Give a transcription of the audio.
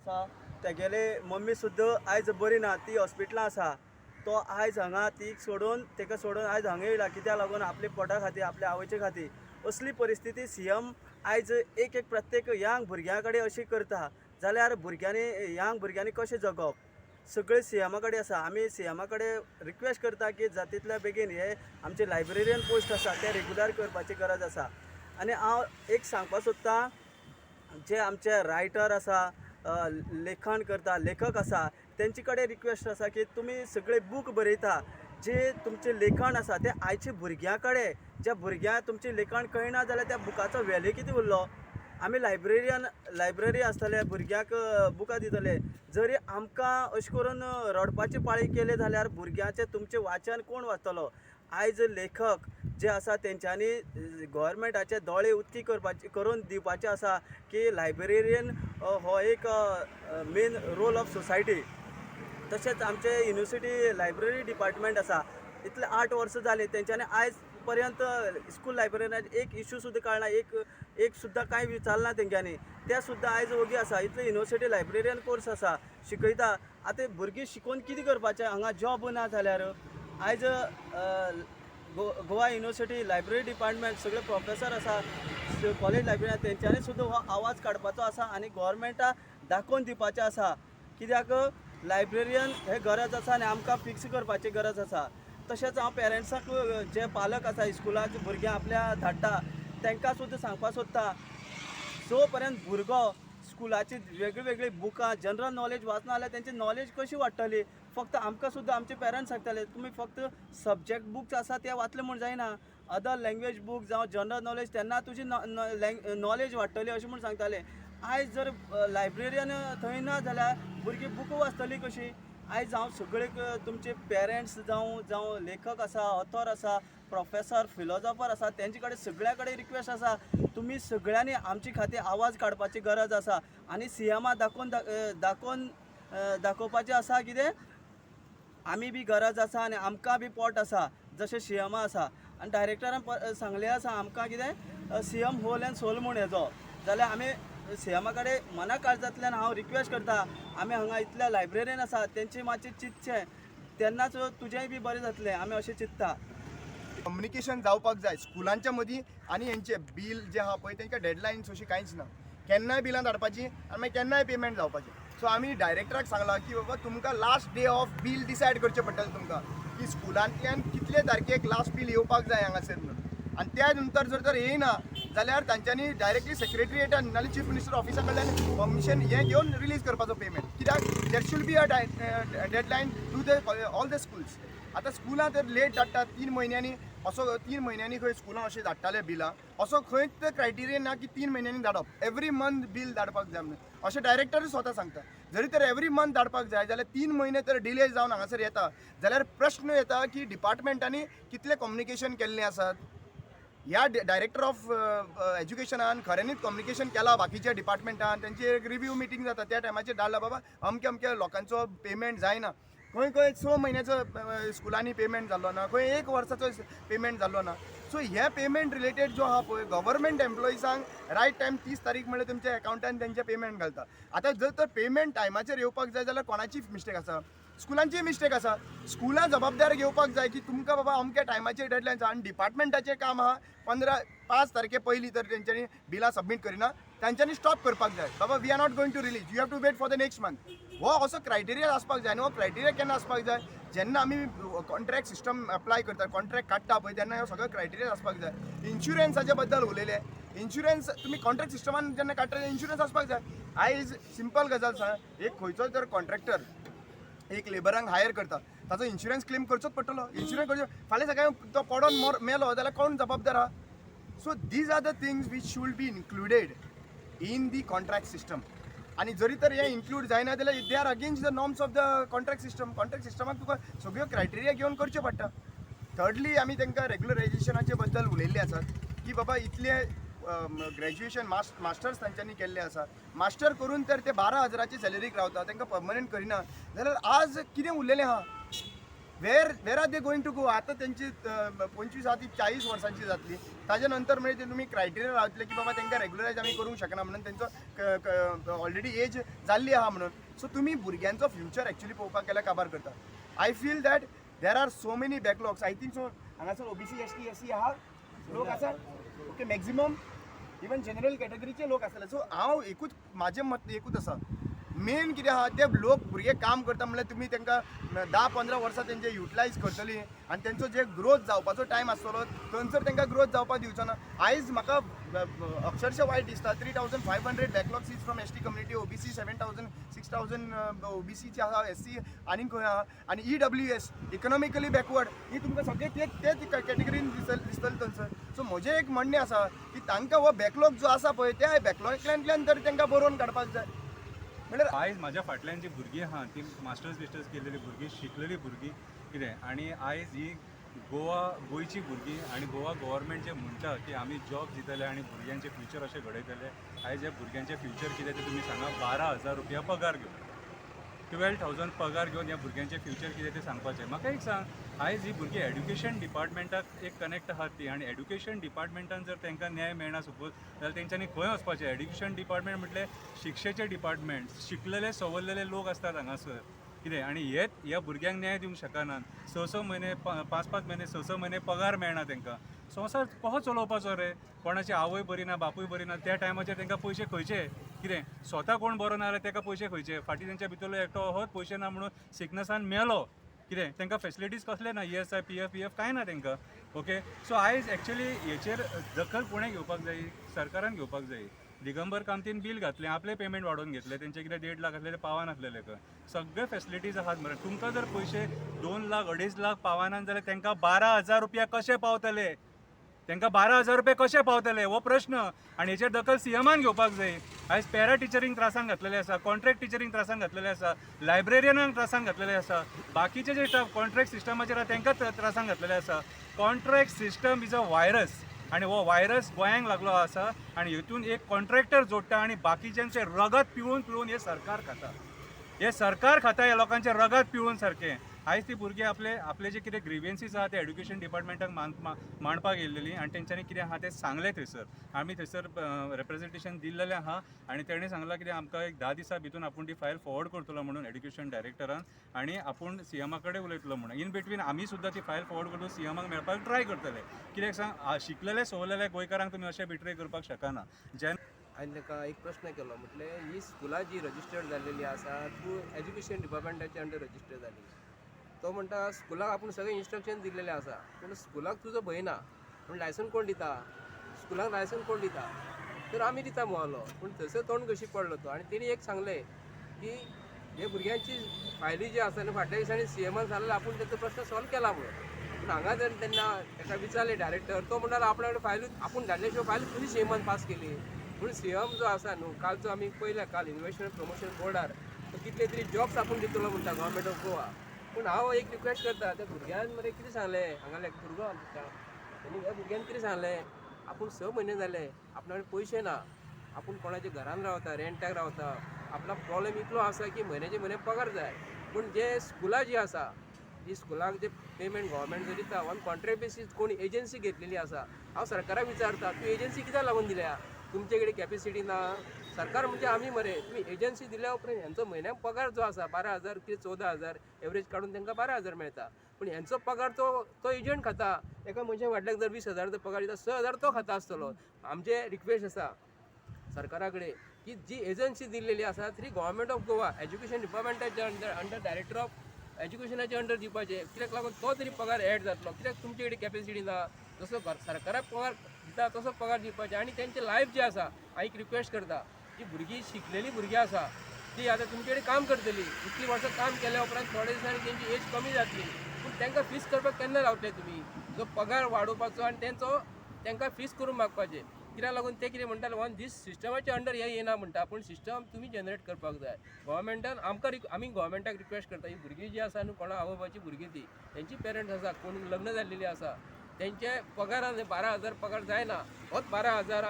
आसा, तेगेले मम्मी सुद्दां आयज बरी ना, ती हॉस्पिटलां आसा. तो आयज हांगा तीक सोडून, तेका सोडून आयज हांगा येयला. कित्याक लागून? आपले पोटा खातीर, आपल्या आवयचे खातीर. असली परिस्थिती सीएम आयज एक एक प्रत्येक यंग भुरग्यां कडेन अशी करता जाल्यार भुरग्यांनी, यंग भुरग्यांनी कशें जगप? सगळे सीएमा कडेन आसा. आमी सीएमा कडेन रिक्वेस्ट करता की जाता बेगीन हे आमचे लायब्रेरियन पोस्ट आसा ते रेगुलर करपाची गरज आसा. आनी हांव एक सांगपाक सोदतां, जे आमचे रायटर आसा, लेखन करता, लेखक आसा, तेंचे कडेन रिक्वेस्ट आसा की तुमी सगळे बूक बरयता, जे तुमचें लेखन आसा तें आयच्या भुरग्यां कडेन, ज्या भुरग्यांक तुमचें लेखन कळना जाल्यार त्या बुकाचो वेल्यू कितें उरलो? आमी लायब्रेरियन, लायब्ररी आसतले, भुरग्यांक बुकां दितले. जरी आमकां अशें करून रडपाची पाळी केली जाल्यार भुरग्यांचें तुमचें वाचन कोण वाचतलो? आयज लेखक जे आसा तेंच्यांनी गोवोरमेंटाचे दोळे उक्ती करपाचे, करून दिवपाचे आसा की लायब्रेरियन हो एक मेन रोल ऑफ सोसायटी. तशेंच आमचे युनिवर्सिटी लायब्ररी डिपार्टमेंट आसा, इतले 8 वर्सां जालीं, तेंच्यांनी आयज पर्यंत स्कूल लायब्ररीन एक इशू सुद्दां काडना, एक एक सुद्दां कांय विचारना तेंच्यांनी. ते सुद्दां आयज ओगी आसा. इतले युनिवर्सिटी लायब्रेरियन कोर्स आसा, शिकयता. आतां भुरगीं शिकोवन कितें करपाचें हांगा जॉब ना जाल्यार? आयज गोवा युनिवर्सिटी लायब्ररी डिपार्टमेंट सगळे प्रोफेसर आसा, कॉलेज लायब्ररी, तेंच्यांनी सुद्दां हो आवाज काडपाचो आसा आनी गोवोरमेंटा दाखोवन दिवपाचें आसा कित्याक लायब्रेरियन हे गरज आसा आनी आमकां फिक्स करपाची गरज आसा. तशेंच हांव पेरंट्साक, जे पालक आसा, स्कुलाक भुरग्यां आपल्या धाडटा, तांकां सुद्दां सांगपाक सोदता, जो पर्यंत भुरगो स्कुलाची वेगळी वेगळी बुकां, जनरल नॉलेज वाचना जाल्यार तेंची नॉलेज कशी वाडटली? फक्त आमकां सुद्दां आमचे पेरंट्स सांगताले, तुमी फक्त सब्जॅक्ट बुक्स आसा ते वाचले म्हूण जायना, अदर लँग्वेज बूक जावं जनरल नॉलेज, तेन्ना तुजी नॉलेज वाडटली अशें म्हूण सांगताले. आयज जर लायब्रेरियन थंय ना जाल्यार भुरगीं बुकां वाचतलीं कशीं? आयज हांव सगळे तुमचे पेरंट्स जावं जावं लेखक आसा, ऑथर आसा, प्रोफेसर, फिलोजॉफर आसा, तेंचे कडेन सगळ्या कडेन रिक्वेस्ट आसा, तुमी सगळ्यांनी आमचे खातीर आवाज काडपाची गरज आसा आनी सीएमा दाखोवन दाखोवन दाखोवपाचें आसा कितें आमी बी गरज आसा आनी आमकां बी पोट आसा जशें सीएमा आसा. आनी डायरेक्टरान सांगलें आसा आमकां कितें, सीएम होल अँड सोल म्हूण हेजो. जाल्यार आमी सीएमा कडेन मना काळजांतल्यान हांव रिक्वेस्ट करता, आमी हांगा इतले लायब्रेरीन आसा, तेंचे मातशें चिंतचें, तेन्नाच तुजेंय बी बरें जातलें, आमी अशें चिंत्ता. कम्युनिकेशन जावपाक जाय स्कुलांच्या मदीं आनी हेंचे बील जें आहा पळय, तेंकां डेडलायन्स अशी कांयच ना. केन्नाय बिलां धाडपाची आनी मागीर केन्नाय पेमेंट जावपाचें. सो आमी डायरेक्टराक सांगलां की बाबा, तुमकां last day of bill decide करचें पडटलें तुमकां की स्कुलांतल्यान कितले तारखेक लास्ट बील येवपाक जाय हांगासर म्हणून. आनी त्या नंतर जर तर येयना जाल्यार तांच्यांनी डायरेक्टली सेक्रेटरिएटान नाल्यार चीफ मिनिस्टर ऑफिसा कडल्यान परमिशन हें घेवन रिलीज करपाचो पेमेंट. कित्याक there should be a deadline to the all the schools. आतां स्कुलां तर लेट धाडटात 3 म्हयन्यांनी. असो 3 म्हयन्यांनी खंय स्कुलां अशें धाडटाले बिलां? असो खंयच क्रायटेरिया ना की 3 म्हयन्यांनी धाडप, एवरी मंथ बील धाडपाक जाय म्हणून अशें डायरेक्टरूय स्वता सांगता. जरी तर एवरी मंथ धाडपाक जाय जाल्यार 3 म्हयने तर डिले जावन हांगासर येता जाल्यार प्रश्न येता की डिपार्टमेंटांनी कितलें कम्युनिकेशन केल्लें आसात? ह्या डायरेक्टर ऑफ एज्युकेशनान खऱ्यांनीच कम्युनिकेशन केलां बाकीच्या डिपार्टमेंटान? तेंची एक रिव्यू मिटींग जाता, त्या टायमाचेर धाडला, बाबा अमके अमके लोकांचो पेमेंट जायना. खंय खंय 6 म्हयन्याचो स्कुलांनी पेमेंट जाल्लो ना, खंय एक वर्साचो पेमेंट जाल्लो ना. सो हे पेमेंट रिलेटेड जो आहा पळय, गव्हर्मेंट एम्प्लॉइजांक रायट टायम 30 तारीख म्हणल्यार तुमच्या एकावंटान तेंचे पेमेंट घालता. आतां जर तर पेमेंट टायमाचेर येवपाक जाय जाल्यार कोणाची मिस्टेक आसा? स्कुलांची मिस्टेक आसा. स्कुलां जबाबदार घेवपाक जाय की तुमकां बाबा अमक्या टायमाचेर डेडलायन आसा. आनी डिपार्टमेंटाचें काम आहा, 15, 5 तारखे पयलीं तर तेंच्यांनी बिलां सबमीट करिना, तांच्यांनी स्टॉप करपाक जाय. बाबा, we are not going to release, you have to wait for the next month. हो असो क्रायटेरिया आसपाक जाय. आनी हो क्रायटेरिया केन्ना आसपाक जाय? जेन्ना आमी कॉन्ट्रॅक्ट सिस्टम अप्लाय करता, कॉन्ट्रॅक्ट काडटा पळय, तेन्ना हो सगळो क्रायटेरिया आसपाक जाय. इन्शुरन्साच्या बद्दल उलयले. इन्शुरन्स तुमी कॉन्ट्रॅक्ट सिस्टमान जेन्ना काडटा, इन्शुरन्स आसपाक जाय. आयज सिंपल गजाल सांग, एक खंयचो तर कॉन्ट्रॅक्टर एक लेबरांक हायर करता, ताचो इन्शुरन्स क्लेम करचोच पडटलो. इन्शुरन्स करचो, फाल्यां सकाळी तो पडोन मेलो जाल्यार कोण जबाबदार आहा? So these are the things which should be included in the contract system. आनी जरी तर हें इन्क्लूड जायना जाल्यार they are against the norms of the contract system. Contract सिस्टमाक तुका सगळ्यो क्रायटेरिया घेवन करच्यो पडटा. थर्डली, आमी तांकां रेगुलरायझेशनाचे बद्दल उलयल्ले आसात की बाबा, इतले ग्रॅज्युएशन, मास्टर्स तांच्यांनी केल्ले आसा, मास्टर करून तर ते 12 हजाराचे सॅलरीक रावता, तांकां पर्मनंट करिना जाल्यार आज कितें उरलेलें आहा? Where are they going to go? आतां तेंची 25 आहा ती 40 वर्सांची जातली. ताजे नंतर म्हणजे ते तुमी क्रायटेरिया लावतले की बाबा तांकां रेगुलरायज आमी करूंक शकना म्हणून, तेंचो ऑलरेडी एज जाल्ली आहा म्हणून. सो तुमी भुरग्यांचो फ्युचर एक्चुली पळोवपाक गेल्यार काबार करता. I feel that there are so many backlogs. I think so हांगासर ओबीसी, एसटी, एससी आहा लोक आसा, ओके, मॅक्झिमम इवन जनरल कॅटेगरीचे लोक आसतले. सो हांव एकूच, म्हाजें मत एकूच आसा, मेन कितें आहा, ते लोक भुरगे काम करता म्हणल्यार तुमी तांकां 10-15 वर्सां तेंचे युटिलायज करतली आनी तेंचो जे ग्रोथ जावपाचो टायम आसतलो थंयसर तांकां ग्रोथ जावपाक दिवचो ना. आयज म्हाका अक्षरशः वायट दिसता. 3500 backlogs is from ST community, OBC 7000, 6000 ओबीसीचे आहा, एससी आनी खंय आहा आनी ईडब्ल्यूएस, इकॉनॉमिकली बॅकवर्ड, ही तुमकां सगळे ते तेच कॅटेगरीन दिसतले थंयसर. सो म्हजें एक म्हणणें आसा की तांकां हो बॅकलॉग जो आसा पळय, त्या बॅकलॉगांतल्यान तरी तांकां बरोवन काडपाक जाय. म्हणल्यार आयज म्हाज्या फाटल्यान जी भुरगीं आहा ती मास्टर्स बिस्टर्स केलेली भुरगीं, शिकलेली भुरगीं कितें, आनी आयज ही गोवा, गोंयची भुरगीं आनी गोवा गोवोरमेंट जे म्हणटा की आमी जॉब दितले आनी भुरग्यांचें फ्युचर अशें घडयतले, आयज ह्या भुरग्यांचें फ्युचर कितें तें तुमी सांगा. 12,000 रुपया पगार घेवन, 12,000 पगार घेवन ह्या भुरग्यांचें फ्युचर कितें तें सांगपाचें. म्हाका एक सांग, आयज ही भुरगीं एड्युकेशन डिपार्टमेंटाक एक कनेक्ट आहात ती, आनी एड्युकेशन डिपार्टमेंटान जर तांकां न्याय मेळना सपोज जाल्यार तेंच्यांनी खंय वचपाचें? एड्युकेशन डिपार्टमेंट म्हटलें शिक्षेचें डिपार्टमेंट, शिकलेले सवरलेले लोक आसतात हांगासर कितें, आनी हेच ह्या भुरग्यांक न्याय दिवंक शकनात. स स म्हयने, पांच पांच म्हयने, स स म्हयने पगार मेळना तांकां. संवसार कसो चलोवपाचो रे? कोणाची आवय बरी ना, बापूय बरी ना, त्या टायमाचेर तांकां पयशे खंयचे? कितें, स्वता कोण बरो ना जाल्यार ताका पयशे खंयचे? फाटीं तेंच्या भितरलो एकटो होच पयशे ना म्हणून सिकनसान मेलो. कितें, तांकां फेसिलिटीज कसले ना, ईएसआय, पीएफ पीएफ कांय ना तांकां. ओके, सो आयज एक्चुली हेचेर दखल कोणें घेवपाक जाय? सरकारान घेवपाक जाय. दिगंबर कामतीन बील घातलें, आपलें पेमेंट वाडोवन घेतलें, तेंचे कितें 1.5 लाख आसलेले पावनासलेले खंय. सगळे फेसिलिटीज आहात मरे. तुमकां जर पयशे 2 लाख, 2.5 लाख पावनात जाल्यार तांकां 12,000 रुपया कशे पावतले? तांकां 12,000 रुपया कशे पावतले हो प्रश्न, आनी हेचेर दखल सीएमान घेवपाक जाय. आयज पॅरा टिचरींक त्रासान घातलेले आसा, कॉन्ट्रॅक्ट टिचरींक त्रासान घातलेले आसा, लायब्रेरियनांक त्रासान घातलेले आसा, बाकीचे जे स्टाफ कॉन्ट्रॅक्ट सिस्टमाचेर आहा तांकां त्रासान घातलेले आसा. Contract system is a virus, आनी हो व्हायरस गोंयांक लागलो आसा, आनी हितून एक कॉन्ट्रॅक्टर जोडटा आनी बाकीच्यांचें रगत पिळून पिळून हें सरकार खाता, हे सरकार खाता ह्या लोकांचें रगत पिळून सारकें. आयज ती भुरगीं आपले आपले जे कितें ग्रिवियन्सीस आहा ते एड्युकेशन डिपार्टमेंटाक मांडपाक येयलेली, आनी तेंच्यांनी कितें आहा तें सांगलें. थंयसर आमी थंयसर रेप्रेजेंटेशन दिल्लेलें आहा, आनी तेणें सांगलां कितें आमकां एक 10 दिसां भितून आपूण ती फायल फॉरवर्ड करतलो म्हणून एड्युकेशन डायरेक्टरान, आनी आपूण सीएमा कडेन उलयतलो म्हणून. इन बिटवीन आमी सुद्दां ती फायल फॉरवर्ड करून सीएमाक मेळपाक ट्राय करतले. कित्याक सांग, शिकलेले सवरलेले गोंयकारांक तुमी अशें बिट्रे करपाक शकना. जेन्ना हांवें ताका एक प्रश्न केलो, म्हटलें ही स्कुलां जी रजिस्टर्ड जाल्लेली आसा थ्रू एज्युकेशन डिपार्टमेंटाच्या अंडर रजिस्टर जाली. तो म्हणटा स्कुलाक आपूण सगळें इन्स्ट्रक्शन दिल्लेलें आसा, पूण स्कुलाक तुजो भंय ना, पूण लायसन कोण दिता? स्कुलाक लायसन कोण दिता? तर आमी दिता म्हणलो. पूण थंयसर तोंड कशी पडलो तो. आनी तेणी एक सांगलें की हे भुरग्यांची फायली जी आसा न्हू, फाटल्या दिसांनी सीएमान सांगलें आपूण तेचो प्रश्न सॉल्व केला म्हणून. पूण हांगा जर तेन्ना ताका विचारलें डायरेक्टर, तो म्हणटालो आपणा कडेन फायलूच, आपूण धाडले शिवाय फायल खंय सीएमान पास केली. पूण सीएम जो आसा न्हू, कालचो आमी पळयला, काल इन्वेस्टमेंट प्रमोशन बोर्डार तो कितले तरी जॉब्स आपूण दितलो म्हणटा गव्हर्मेंट ऑफ गोवा. पूण हांव एक रिक्वेस्ट करता, त्या भुरग्यान मरे कितें सांगलें, हांगा एक भुरगो आसा दिसता, तेणी ह्या भुरग्यान कितें सांगलें, आपूण 6 म्हयने जाले आपणा कडेन पयशे ना, आपूण कोणाच्या घरान रावता, रेंटाक रावता, आपलो प्रॉब्लेम इतलो आसा की म्हयन्याचे म्हयने पगार जाय. पूण जे स्कुलां जी आसा, जी स्कुलाक जे पेमेंट गव्हर्मेंट जो दिता ऑन कॉन्ट्रॅक्ट बेसीस, कोण एजन्सी घेतलेली आसा. हांव सरकाराक विचारता, तूं एजन्सी कित्याक लागून दिल्या? तुमचे कडेन कॅपेसिटी ना? सरकार म्हणजे आमी मरे. तुमी एजन्सी दिल्या उपरांत ह्यांचो म्हयन्याक पगार जो आसा 12,000 कितें 14,000 एवरेज काडून तांकां 12,000 मेळटा, पूण ह्यांचो पगार तो तो एजंट खाता. एका मनशा फाटल्यान जर 20,000 जर पगार दिता, 6,000 तो खाता आसतलो. आमचें रिक्वेस्ट आसा सरकारा कडेन की जी एजन्सी दिल्लेली आसा ती गव्हर्मेंट ऑफ गोवा एज्युकेशन डिपार्टमेंटाच्या अंडर, अंडर डायरेक्टर ऑफ एज्युकेशनाच्या अंडर दिवपाचें. कित्याक लागून तो तरी पगार एड जातलो. कित्याक तुमचे कडेन कॅपेसिटी ना? जसो सरकाराक पगार दिता तसो पगार दिवपाचें. आनी तेंचे लायफ जें आसा, हांव एक रिक्वेस्ट करता, जी भुरगीं शिकलेलीं भुरगीं आसा ती आतां तुमचे कडेन काम करतली, इतलीं वर्सां काम केल्या उपरांत थोड्या दिसांनी तेंची एज कमी जातली, पूण तांकां फीस करपाक केन्ना रावतले तुमी? जो पगार वाडोवपाचो आनी तेंचो तांकां फीस करून मागपाचें. कित्याक लागून ते कितें म्हणटाले, ऑन दीस सिस्टमाच्या अंडर हें येना म्हणटा, पूण सिस्टम तुमी जनरेट करपाक जाय गव्हर्मेंटान. आमकां आमी गव्हर्मेंटाक रिक्वेस्ट करता, ही भुरगीं जी आसा न्हू, कोणा आवय बापायची भुरगीं ती, तेंची पेरंट्स आसा, कोण लग्न जाल्लेली आसा, तेंचे पगारान 12,000 पगार जायना, होच 12,000.